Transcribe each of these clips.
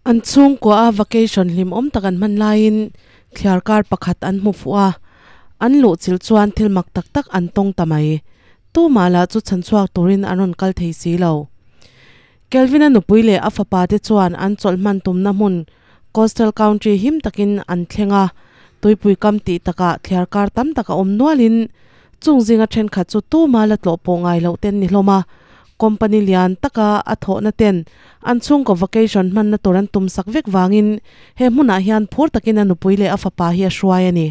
An chhungkua a vacation hlimawm tak an hman laiin thliar kar pakhat an hmu fuh a, an luh chilh chuan thil mak tak tak an tawng ta mai. Tumah lah chu chhan chhuak turin an rawn kal thei si lo. Kelvin-a nupui leh a fapa te chuan an chawlh hman tumna hmun Coastal Country him takin an thleng a, tuipui kam tih takah thliar kar tam tak a awm nualin chung zinga thenkhat chu tuma la tlawh pawh ngai loh ten ni hlawm a, company lian taka a thawhna ten an chhungkaw vacation hmanna tur an tum sak vek vangin he hmunah hian phur takin a nupui leh a fapa hi a hruai a ni.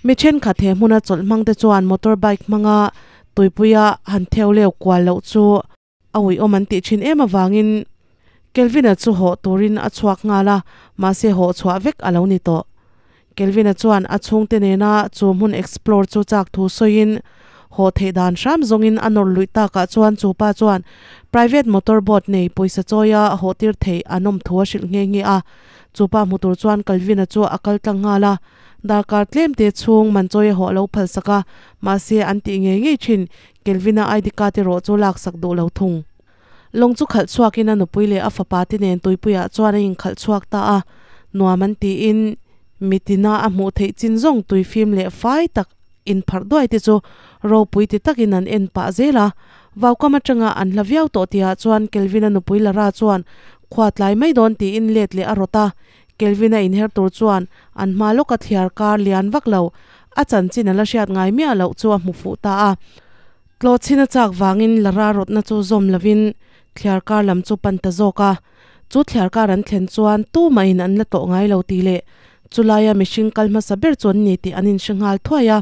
Mi thenkhat he hmuna chawlh hmang te chuan motor bike hmanga tuipuia han theu leu kual loh chu a uiawm an tih thin em avangin Kelvin-a chu hawh turin a chhuak nghal a, mahse hawh chhuah vek a lo ni tawh. Kelvin-a chuan a chhungte nena chu hmun explore chu chak thu sawiin hawh theih dan hram zawngin a nawr luih takah chuan chu pa chuan private motor boat nei pawisa chawia hawh tir theih an awm thu a hrilh nghe nghe a. Chu pa hmu tur chuan Kelvin-a chu a kal tlang nghal a, darkar tlemte chhung man chawia hawh a lo phalsak a, mahse an tih ngei ngei thin Kelvin-a ID card erawh chu laksak duh lo thung. Lawng chu khalh chhuakin a nupui leh a fapa te nen tuipuiah chuan a inkhalh chhuak ta a, nuam an tiin mitina a hmuh theih chin zawng tui fim leh fai tak inpharh duai te chu ropui ti takin an en pah zel a. Vaukam atanga an hla viau tawh tihah chuan Kelvin-a nupui Lara chuan khua tlai mai dawn tiin let leh a rawt a, Kelvin-a inher tur chuan an hma lawka thliar kar lian vak lo, a chanchin a la hriat ngai miah loh chu a hmu fuh ta a. Tlawhchhin a chak vangin Lara rawtna chu zawm lovin thliar kar lam chu pan ta zawk a. Chu thliar kar an thlen chuan tumahin an la tawh ngai lo tih leh chulaia mihring kal hmasa ber chu an ni tih an inhre nghal thuai a.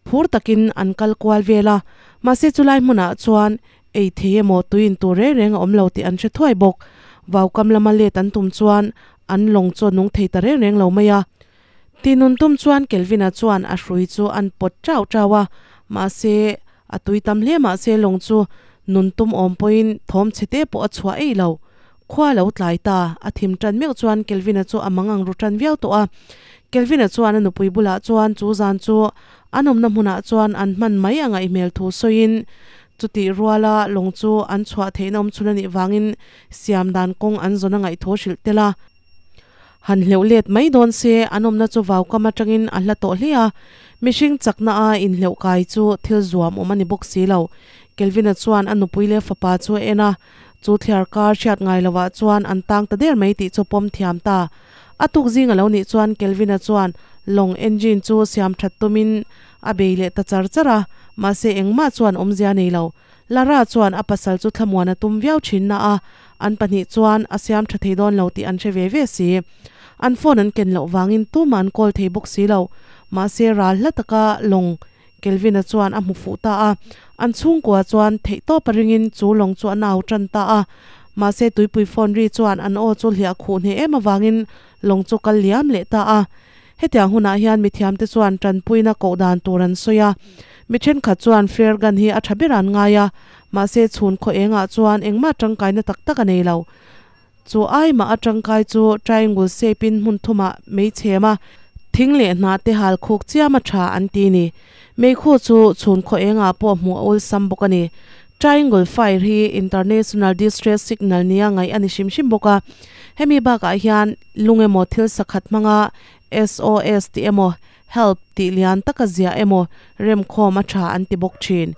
Phur takin an kal kual vel a, mahse chulai hmunah chuan Ei thei emaw tui in tur reng reng a awm lo tih an hre thuai bawk. Vaukam lama let an tum chuan an lawng chu a nung thei ta reng reng lo mai a. Tinun tum chuan Kelvin-a chuan a hrui chu an pawt chau chau a, mahse a tui tam hle mahse lawng chu nun tum awm pawhin thawm chhe te pawh a chhuah eih lo. Khua lo tlai ta, a thim tan meuh chuan Kelvin-a chu a mang ang ru tan viau tawh a. Kelvin-a chuan a nupui bulah chuan chu zan chu an awmna hmunah chuan an hman mai a ngaih hmel thu sawiin Chutih ruala lawng chu an chhuah theihna awm chhun a nih vangin siam dan kawng an zawn a ngaihthawh hrilh tel a. Han hleuh let mai dawn se an awmna chu vaukam atangin a hla tawh hle a, mihring chakna a inhleuh kai chu thil zuam awm a ni bawk si lo. Kelvin-a chuan a nupui leh fapa chu a en a, chu thliar kar hriat ngai lovah chuan an tang ta der mai tih chu pawm thiam ta. A tuk zing a lo nih chuan Kelvin-a chuan lawng engine chu siam that tumin A bei leh ta char char a, mahse engmah chuan awmzia nei lo. Lara chuan a pasal chu thlamuan a tum viau thin na a, an pahnih chuan a siam tha thei dawn lo tih an hre ve ve si. An phone an ken loh vangin tumah an call thei bawk si lo. Mahse ral hla taka lawng Kelvin-a chuan a hmu fuh ta a, an chhungkua chuan theihtawp a ringin chu lawng chu an au tan ta a. Mahse tuipui phone ri chuan an aw chu hliah khuh hneh em avangin lawng chu kal liam leh ta a. Hetiang hunah hian mithiamte chuan tanpuina koh dan tur an sawi a, mi thenkhat chuan flare gun hi a tha ber an ngai a, mahse chhun khaw engah chuan engmah tangkaina tak tak a nei lo. Chu ai mah a tangkai chu triangle shape in hmun thumah mei chhem a, thing leh hnah te hal khuk chiam a tha an ti ni. Meikhu chu chhun khaw engah pawh hmuh a awlsam bawk a ni. Triangle fire hi international distress signal nia ngaih a ni hrim hrim bawk a, hemi bakah hian lung emaw thil sakhat hmanga SOS tih emaw help tih lian taka ziah emaw remkhawm a tha an ti bawk thin.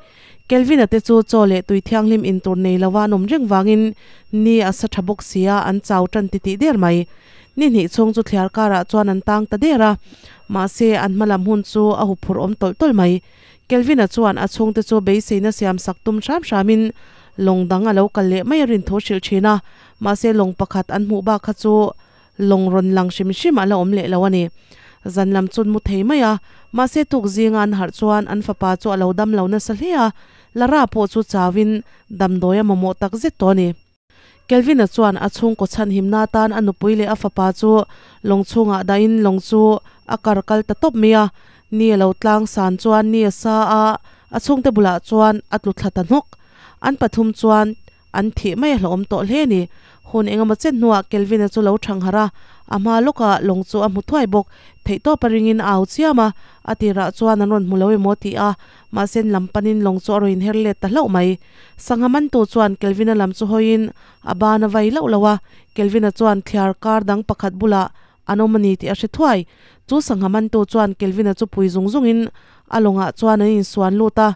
Kelvin-a te chu chaw leh tui thianghlim in tur nei lova an awm reng vangin ni a sa tha bawk sia an chau tan ti tih der mai. Ni hnih chhung chu thliar karah chuan an tang ta der a, mahse an hma lam hun chu a huphurh awm tawlh tawlh mai. Kelvin-a chuan a chhungte chu beiseina siam sak tum hram hramin lawng dang a lo kal leh mai a rin thu hrilh thin a, mahse lawng pakhat an hmuh bak kha chu lawng rawn lang hrim hrim a la awm leh lo a ni. Zan lam chun mu thei mai a, mahse tuk zinga an harh chuan an fapa chu a lo dam lo nasa hle a, Lara pawh chu chauin damdawi a mamawh tak zet tawh a ni. Kelvin-a chuan a chhungkaw chhanhimna atan a nupui leh a fapa chu lawng chhungah dahin lawng chu a kar kal ta tawp mai a, ni a lo tlang san chuan ni a sa a, a chhungte bulah chuan a tlu thla ta hnawk. An pathum chuan an thih mai a hlauhawm tawh hle a ni. Hun engemaw chen hnuah Kelvin-a chu lo thang harh a, a hma lawkah lawng chu a hmu thuai bawk. Theihtawp a ringin a au chiam a, a tirah chuan an rawn hmu lo emaw ti a, mahse lam panin lawng chu a rawn inher let ta hlauh mai. Sangha mantu chuan Kelvin-a lam chu hawiin a ban a vai lauh lauh a, Kelvin-a chuan thliar kar dang pakhat bulah an awm a ni tih a hre thuai. Chu sangha mantu chuan Kelvin-a chu pui zung zungin a lawngah chuan an insuan lut a,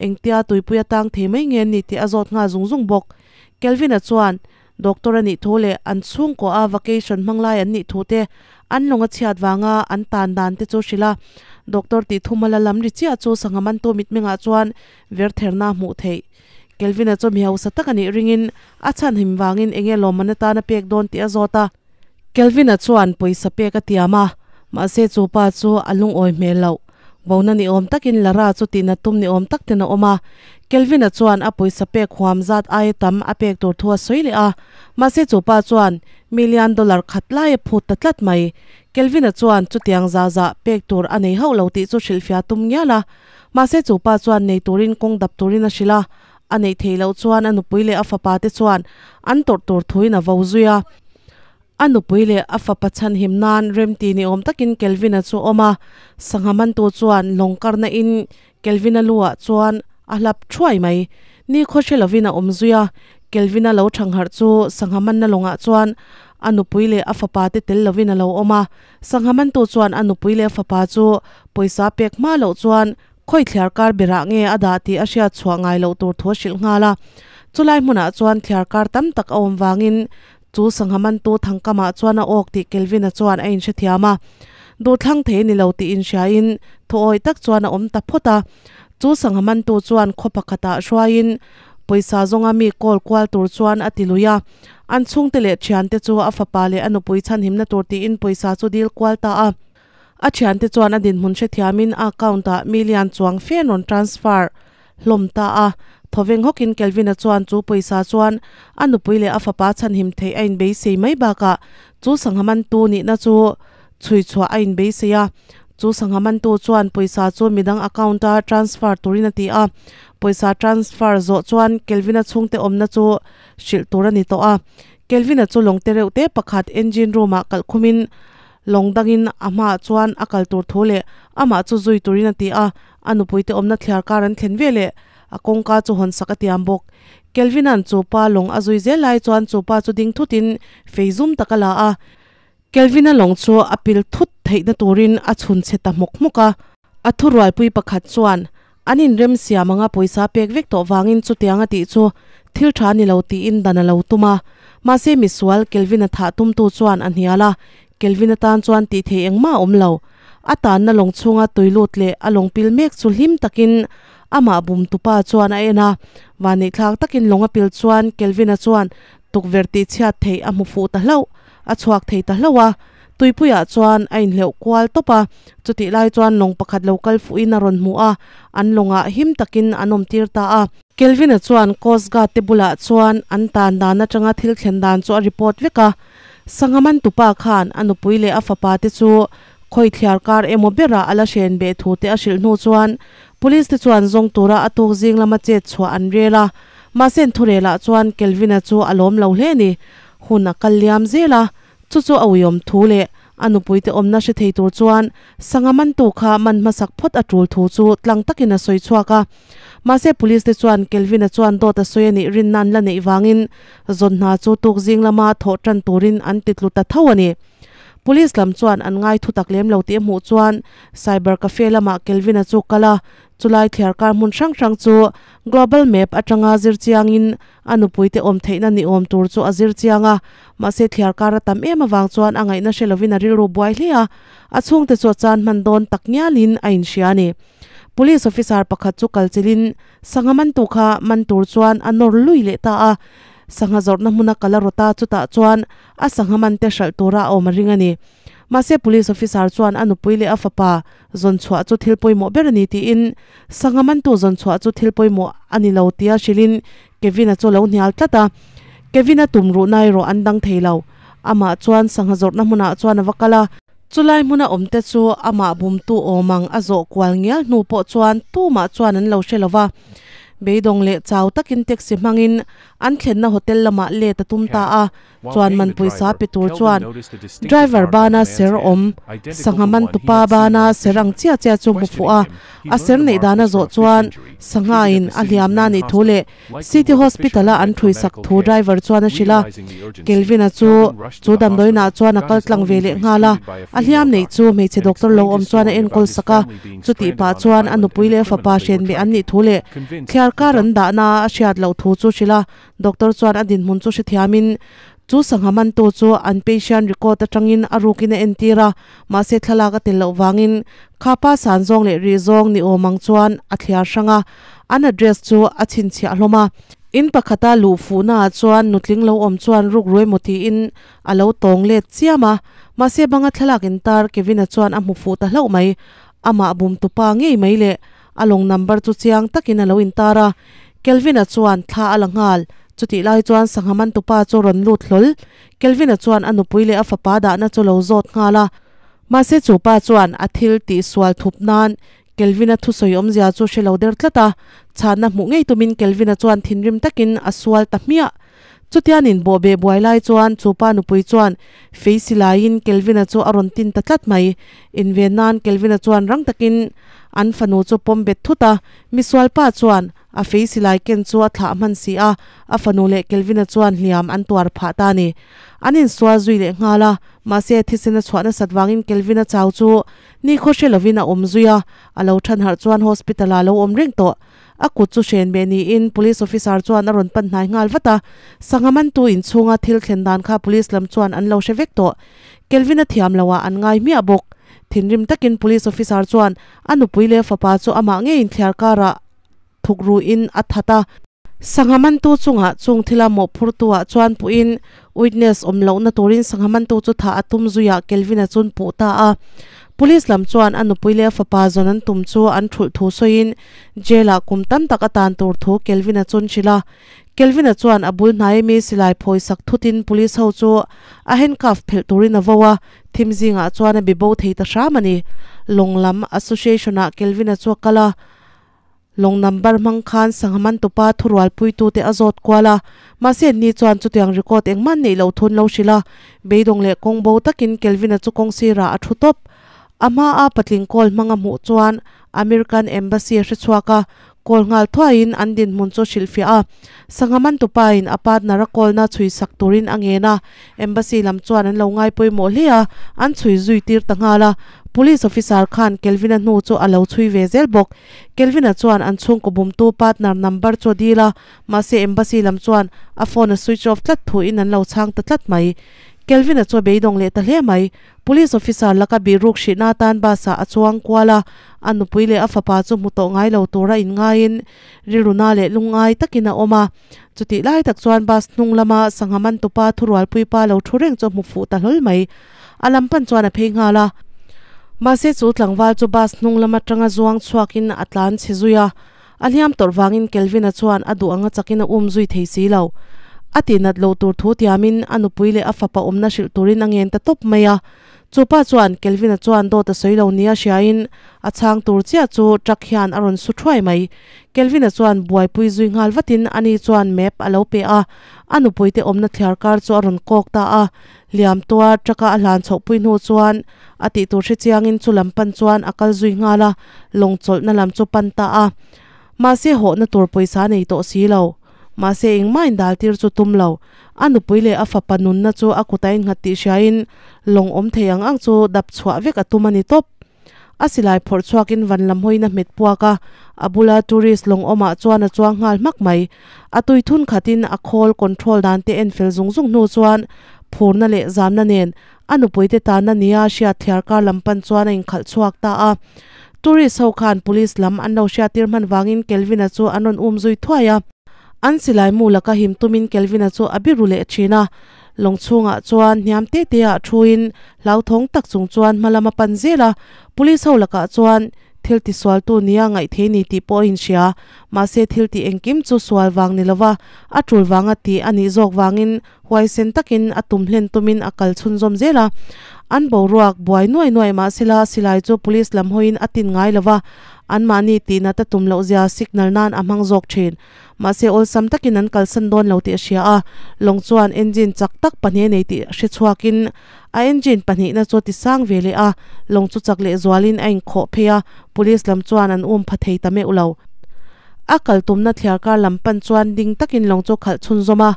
engtia tuipui a tang thei mai nge ni tih a zawt nghal zung zung bawk. Kelvin-a chuan Doctor a nih thu leh an chhungkaw a vacation hmang lai an nih thu te, an lawng a chhiat vanga an tan dan te chu hrilh a. Doctor tih thuma la lam ri chiah chu sangha mantu mitmengah chuan vertherna a hmuh theih. Kelvin-a chu mi hausa tak a nih ringin a chhan him vangin enge lawmman atan a pek dawn tih a zawt a. Kelvin-a chuan pawisa pek a tiam a, mahse chu pa chu a lungawi hmel loh. Vona ni awm takin Lara chu tihna tum ni awm tak ten a awm a. Kelvin-a chuan a pawisa pek huam zat aia tam a pek tur thu a sawi leh a, mahse chu pa chuan million dollar khat lai a phut ta tlat mai. Kelvin-a chuan chutiang zah zah pek tur a nei hauh lo tih chu hrilhfiah tum ngial a, mahse chu pa chuan nei turin kawng dap turin a hrilh a, a neih theih loh chuan a nupui leh a fapa te chuan an tawrh tur thuin a vo zui a. A nupui leh a fapa chhanhim nan remti ni awm takin Kelvin-a chu a awm a, sangha mantu chuan lawng karna in Kelvin-a lu ah chuan a hlap thuai mai. Ni khaw hre lovin a awm zui a, Kelvin-a lo thangharh chu sangha manna lawngah chuan a nupui leh a fapa te tel lovin a lo awm a, sangha mantu chuan a nupui leh a fapa chu pawisa pek hma loh chuan Khawi thliar kar berah nge a dah tih a hriat chhuah ngai loh tur thu a hrilh nghal a. Chulai hmunah chuan thliar kar tam tak a awm vangin chu sangha mantu thangkamah chuan a awk tih Kelvin-a chuan a inhrethiam a. Duhthlang thei ni lo tih inhriain thuawih tak chuan a awm ta phawt a. Chu sangha mantu chuan khaw pakhatah hruaiin pawisa zawnga mi kawl kual tur chuan a ti lui a. An chhungte leh thiante chu a fapa leh a nupui chhanhimna tur tiin pawisa chu dil kual ta a. A thiante chuan a dinhmun hrethiamin a account-ah million chuang fe an rawn transfer hlawm ta a. Thawveng hawkin Kelvin-a chuan chu pawisa chuan a nupui leh a fapa chhanhim theih a inbeisei mai bakah chu sangha mantu nihna chu chhui chhuah a inbeisei a. Chu sangha mantu chuan pawisa chu midang account-a transfer turin a ti a. Pawisa transfer zawh chuan Kelvin-a chhungte awmna chu hrilh tur a ni tawh a. Kelvin-a chu lawng te reuh te pakhat engine room-ah kalh khumin Lawng dangin a hmaah chuan a kal tur thu leh amah chu zui turin a ti a, a nupuite awmna thliar kar an thlen ve leh a kawngka chu hawn sak a tiam bawk. Kelvin-a'n chu pa lawng a zui zel lai chuan chu pa chu ding thutin fei zum tak a la a, Kelvin-a lawng chu a pil thut theihna turin a chhun chhe ta hmawk hmawk a. A thurualpui pakhat chuan an inrem siam anga pawisa pek vek tawh vangin chutiang a tih chu thil tha ni lo tiin dan a lo tum a. Mahse misual Kelvin-a thah tumtu chuan a hnial a, Kelvin-a tan chuan tih theih engmah a awm lo. A tanna lawng chhunga tui lut leh a lawng pil mek chu hlim takin amah bum tupa chuan a en a. Vanneihthlak takin lawng a pil chuan Kelvin-a chuan tukverh tih chhiat theih a hmu fuh ta hlauh, a chhuak thei ta hlauh a. Tuipuiah chuan a inhleuh kual tawp a, chutih lai chuan lawng pakhat lo kal fuhin a rawn hmu a, an lawngah him takin an awm tir ta a. Kelvin-a chuan Coast Guard te bulah chuan an tan dan atanga thil thlen dan chu a report vek a. Sangha mantupa khan a nupui leh a fapa te chu khawi thliar kar emaw berah a la hren beh thu te a hrilh hnu chuan Police te chuan zawng tura a tuk zing lama chet chhuah an rel a, mahse an thurelah chuan Kelvin-a chu a lawm lo hle a ni. Hun a kal liam zel a, Chu chu a uiawm thu leh a nupuite awmna hre thei tur chuan sangha mantu kha man hmasak phawt a tul thu chu tlang takin a sawi chhuak a. Mahse police te chuan Kelvin-a chuan dawt a sawi a nih rinna an la neih vangin zawn hna chu tuk zing lama thawh tan turin an ti tlu ta tho a ni. Police lam chuan an ngai thu tak lem lo tih a hmuh chuan cyber cafe lamah Kelvin-a chu kal a, chulai thliar kar hmun hrang hrang chu global map atanga zir chiangin A nupuite awm theihna ni awm tur chu a zir chiang a, mahse thliar kar a tam em avang chuan a ngaihna hre lovin a rilru buai hle a, a chhungte chu a chan hman dawn tak ngialin a inhria a ni. Police officer pakhat chu kal chilhin sangha mantu kha man tur chuan a nawr lui leh ta a, sangha zawrhna hmuna kal a rawt a, chutah chuan a sangha mante hralh tura a awm a ring a ni. Mahse police officer chuan a nupui leh a fapa zawn chhuah chu thil pawimawh ber a ni tiin sangha mantu zawn chhuah chu thil pawimawh a ni lo tia hrilhin Kevin-a chu a lo hnial tlat a. Kevin-a tum ruhna erawh an dang thei lo. Amah chuan sangha zawrhna hmunah chuan a va kal a. Chulai hmuna awmte chu amah bumtu awm ang a zawh kual ngial hnu pawh chuan tumah chuan an lo hre lo va. Beidawng leh chau takin taxi hmangin an thlenna hotel lamah let a tum ta Cab. a, While chuan paying man the pawisa driver, pe tur Kelvin chuan noticed a distinctive driver mark on bana the man's ser hand, awm, identical sangha to man one he tupa had seen bana on the ser ang fisherman. chiah chiah chu hmu fuh Questioning a, him, he a learned ser the neih mark dana was from zawh a fish chuan injury sangha treated at in the a city's hliamna main nih thu leh hospital, likely city where the hospital a fisherman an went for thui sak medical thu care. driver chuan a hrilh a, Realizing the urgency, Kelvin-a chu Kelvin rushed to chu the damdawiinah hospital, chuan a got kal his tlang own ve leh injuries nghal a, treated by a a hliam female neih chu doctor, hmeichhe and doctor lo explained awm his chuan a story about enkawl his sak a, family being chutih stranded pah on an chuan a island and nupui the leh fapa criminal they hren were beh an nih tracking. thu leh Convinced, thliar the kar an doctor dahna a hriat loh thu chu hrilh a, doctor chuan a dinhmun chu hrethiamin chu sangha mantu chu an patient record atangin a rukin a entir a, mahse thlalak a tel loh vangin khapa san zawng leh rih zawng ni awm ang chuan a thliar hrang a, an address chu a chhinchhiah hlawm a. In pakhata luh fuhna ah chuan nutling lo awm chuan ruk ruai maw tiin a lo tawng let chiam a, mahse banga thlalak intar Kevin-a chuan a hmu fuh ta hlauh mai, amah bum tupa ngei mai leh a lawng number chu chiang takin a lo intar a, Kelvin-a chuan thla a la nghal. Chutih lai chuan sangha man tupa chu rawn lut hlawl. Kelvin-a chuan a nupui leh a fapa dahna chu lo zawt nghal a. Mahse chu pa chuan a thil tih sual thup nan Kelvin-a thusawi awmzia chu hre lo der tlat a. Chhanna hmuh ngei tumin Kelvin-a chuan thinrim takin a sual ta hmiah. Chutianin bawhbeh buai lai chuan chu pa nupui chuan fei silaiin Kelvin-a chu a rawn tin ta tlat mai. Inven nan Kelvin-a chuan rang takin an fanu chu pawm bet thut a, misual pa chuan a fei silai ken chu a thlah hman si a, a fanu leh Kelvin-a chuan hliam an tuar phah ta a ni. An insual zui leh nghal a, mahse thisen a chhuah nasat vangin Kelvin-a chau chu nikhaw hre lovin a awm zui a, a lo than harh chuan hospital-ah a lo awm reng tawh. A kut chu hren beh niin Police Officer chuan a rawn pan hnai nghal vat a, sangha mantu inchhunga thil thlen dan kha Police lam chuan an lo hre vek tawh. Kelvin-a thiam loah an ngai hmiah bawk. Thinrim takin Police Officer chuan a nupui leh fapa chu amah ngeiin thliar karah thuk ruin a that a. Sangha mantu chungah chung thila mawhphurtu-ah chuan puhin witness awm lohna turin sangha mantu chu thah a tum zuiah Kelvin-a chun puh ta a. Police lam chuan a nupui leh a fapa zawn an tum chu an thulh thu sawiin jail-ah kum tam tak a tan tur thu Kelvin-a chun hrilh a. Kelvin-a chuan a bul hnai ami silai phawi sak thutin police ho chu a handcuff phelh turin a vo a, thim zingah chuan a bibo thei ta hram a ni. Lawng lam association-ah Kelvin-a chu a kal a. Lawng number hmang khan sangha man tupa thurualpuitute a zawt kual a, mahse anni chuan chutiang record engmah an neih loh thun lo hrilh a, beidawng leh kawng bo takin Kelvin-a chu kawng sirah a thu tawp. A hmaa patling call hmang a hmuh chuan American Embassy a hre chhuak a, call nghal thuaiin an dinhmun chu a hrilhfiah a. Sangha man tupain a partner a call-na chhui sak turin a ngen a, Embassy lam chuan an lo ngai pawimawh hle a, an chhui zui tir ta nghal a. Police officer khan Kelvin-a hnu chu a lo chhui ve zel bawk. Kelvin-a chuan an chhungkaw bumtu partner number chu a dil a, mahse embassy lam chuan a phone a switch off tlat thuin an lo chhang ta tlat mai. Kelvin-a chu a beidawng leh ta hle mai. Police officer laka bihruk hrihna atan bus ah a chuang kual a, a nupui leh a fapa chu hmu tawh ngai lo tura inngaiin rilruna leh lungngai takin a awm a. Chutih lai tak chuan bus hnung lama sangha man tupa thurualpui pa lo thu reng chu a hmu fuh ta hlawl mai. A lam pan chuan a phei nghal a. Mahse chu tlangval chu bus hnung lam atanga zuang chhuakin a tlan chhe zui a. A hliam tawrh vangin Kelvin-a chuan a duh anga chakin a um zui thei si lo. A tihnat lo tur thu tiamin a nupui leh a fapa awmna hrilh turin a ngen ta tawp mai a. Chu pa chuan Kelvin-a chuan dawt a sawi lo nia hriain a chhang tur chiah chu truck hian a rawn su thuai mai. Kelvin-a chuan buaipui zui nghal vatin ani chuan map a lo pe a, a nupuite awmna thliar kar chu a rawn kawk ta a. Liam tuar truck-a a hlan chhohpui hnu chuan a tih tur hre chiangin chu lam pan chuan a kal zui nghal a, lawng chawlhna lam chu pan ta a. Mahse hawhna tur pawisa nei tawh si lo. Mahse engmah indal tir chu tum lo. A nupui leh a fapa nunna chu a kut a innghat tih hriain lawng awm thei ang ang chu dap chhuah vek a tum a ni tawp. A silai phawrh chhuakin van lam hawiin a hmet puak a, a bula tourist lawng awmah chuan a chuang nghal hmak mai. A tui thun khatin a khawl control dan te en fel zung zung hnu chuan phurna leh zamna nen a nupuite tanna nia hriat thliar kar lam pan chuan a inkhalh chhuak ta a. Tourist ho khan police lam an lo hriattir hman vangin Kelvin-a chu an rawn um zui thuai a. An silai mu laka him tumin Kelvin-a chu a biru leh thin a. Lawng chhungah chuan hniam te te ah thuin hlauthawng tak chung chuan hma lam a pan zel a, police ho lakah chuan thil ti sualtu nia ngaih thei ni tih pawh a inhria. Mahse thil tih engkim chu sual vang ni lova a tul vanga tih a nih zawk vangin huaisen takin a tum hlen tumin a kal chhunzawm zel a. An boruak buai nuai nuai mah sela silai chu police lam hawiin a tin ngai lo va, anmahni tihna ta tum loh zia signal nan a hmang zawk thin. Mahse awlsam takin an kalsan dawn lo tih a hria a, lawng chuan engine chak tak pahnih a nei tih hre chhuakin a engine pahnihna chu a ti sang ve leh a, lawng chu chak leh zualin a inkhawh phei a, police lam chuan an um pha thei ta meuh lo. A kal tumna thliarkar lam pan chuan ding takin lawng chu a khalh chhunzawm a,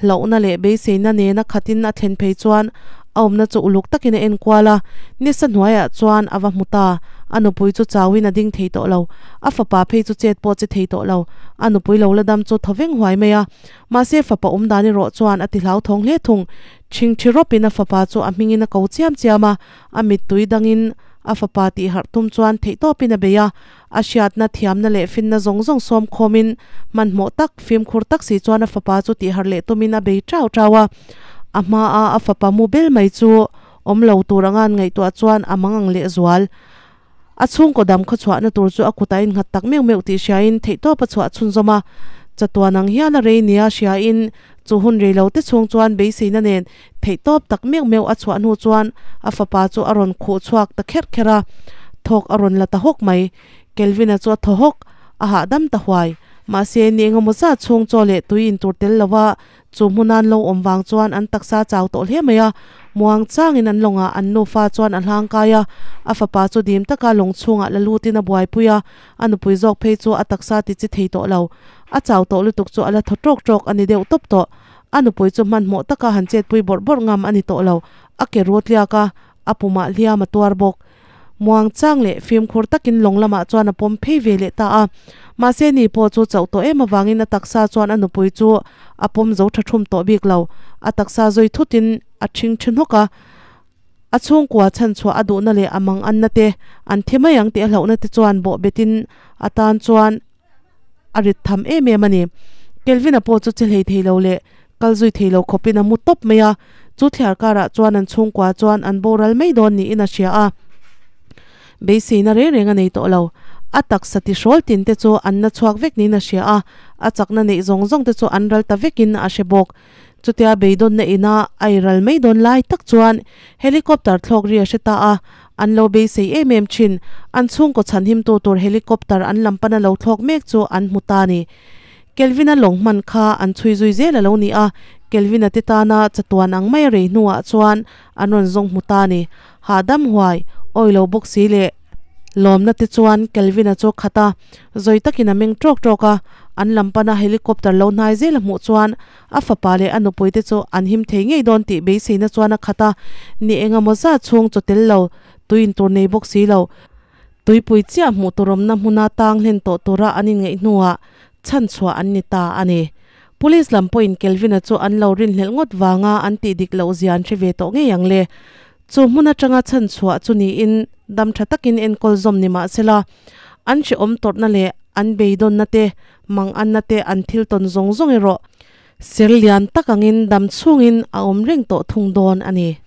hlauhna leh beiseina nena khatin a thlen phei chuan a awmna chu uluk takin a enkual a, nisa hnuaiah chuan a va hmu ta. A nupui chu chauhin a ding thei tawh lo, a fapa phei chu chet pawh che thei tawh lo. A nupui lo la dam chu thaw veng huai mai a, mahse fapa awm dan erawh chuan a ti hlauthawng hle thung. Chhingchhi rawpin a fapa chu a hmingin a ko chiam chiam a, a mittui dangin a fapa tihharh tum chuan theihtawpin a bei a, A hriatna, thiamna leh finna zawng zawng sawm khawmin hmanhmawh tak, fimkhur tak si chuan a fapa chu tihharh leh tumin a bei ṭau ṭau a. A hmaa a fapa mu bel mai chu awm lo tur anga an ngaihtuah chuan a mangang leh zual. A chhungkaw dam khawchhuahna tur chu a kutah innghat tak meuh meuh tih hriain theihtawp a chhuah chhunzawm a. Chatuan ang hial a rei nia hriain chu hun rei lo te chhung chuan beiseina nen Theihtawp tak meuh meuh a chhuah hnu chuan a fapa chu a rawn khuh chhuak ta kherh kherh a, thawk a rawn la ta hawk mai. Kelvin-a chu a thaw hawk, a hahdam ta huai. Mahse, ni engemaw zat chhung chaw leh tui intur tel lova chu hmuna an lo awm vang chuan an taksa chau tawh hle mai a. Muang changin an lawngah an nufa chuan a hlang kai a, a fapa chu dim taka lawng chhungah la lutin a buaipui a, a nupui zawk phei chu a taksa ti chi thei tawh lo. A chau tawh lutuk chu a la thaw tawk tawk a ni deuh tawp tawh. A nupui chu hmanhmawh taka han chetpui bawrh bawrh ngam a ni tawh lo, a ke ru tliak a, a pumah hliam a tuar bawk. Muang chang leh fimkhur takin lawng lamah chuan a pawm phei ve leh ta a. Mahse ni pawh chu chauh tawh em avangin a taksa chuan a nupui chu a pawm zo tha thum tawh bik lo. A taksa zui thutin a thing thi hnawk a, a chhungkua chhanchhuah a duhna leh a mang anna te an thi mai ang tih a hlauhna te chuan bawh betin a tan chuan a rit tham em em a ni. Kelvin-a pawh chu che hlei thei lo leh kal zui thei lo khawpin a mu tawp mai a, chu thliar karah chuan an chhungkua chuan an boral mai dawn niin a hria a, beiseina reng reng a nei tawh lo. A taksa ti hrawl tin te chu an na chhuak vek niin a hria a, a chakna neih zawng zawng te chu an ral ta vekin a hre bawk. Chutia beidawnna ina a i ral mai dawn lai tak chuan helicopter thlawk ri a hre ta a, an lo beisei em em thin. An chhungkaw chhanhimtu tur helicopter an lam pana lo thlawk mek chu an hmu ta ni. Kelvin-a lawng hman kha an chhui zui zel a lo ni a, Kelvin-a te tana chatuan ang mai a rei hnuah chuan an rawn zawng hmu ta ni. Hahdam huai, awi lo bawk si leh lawmna te chuan Kelvin-a chu a khat a, zawi takin a meng tawk tawk a, an lam pana helicopter lo hnai zel a hmuh chuan A fapa leh a nupuite chu an him thei ngei dawn tih beiseina chuan a khat a, ni engemaw zat chhung chaw tel lo, tui intur nei bawk si lo. Tuipui chiah hmuh tur awmna hmuna tang hlen tawh tura an inngaih hnuah chhanchhuah an ni ta a ni. Police lam pawhin Kelvin-a chu an lo rinhlelh ngawt vanga an tih dik loh zia an hre ve tawh ngei ang le. Chu hmun atanga chhanchhuah chu niin dam tha takin enkawl zawm ni mah sela, an hrehawm tawrhna leh an beidawnna te, manganna te an thil tawn zawng zawng erawh ser lian tak angin dam chhungin a awm reng tawh thung dawn a ni.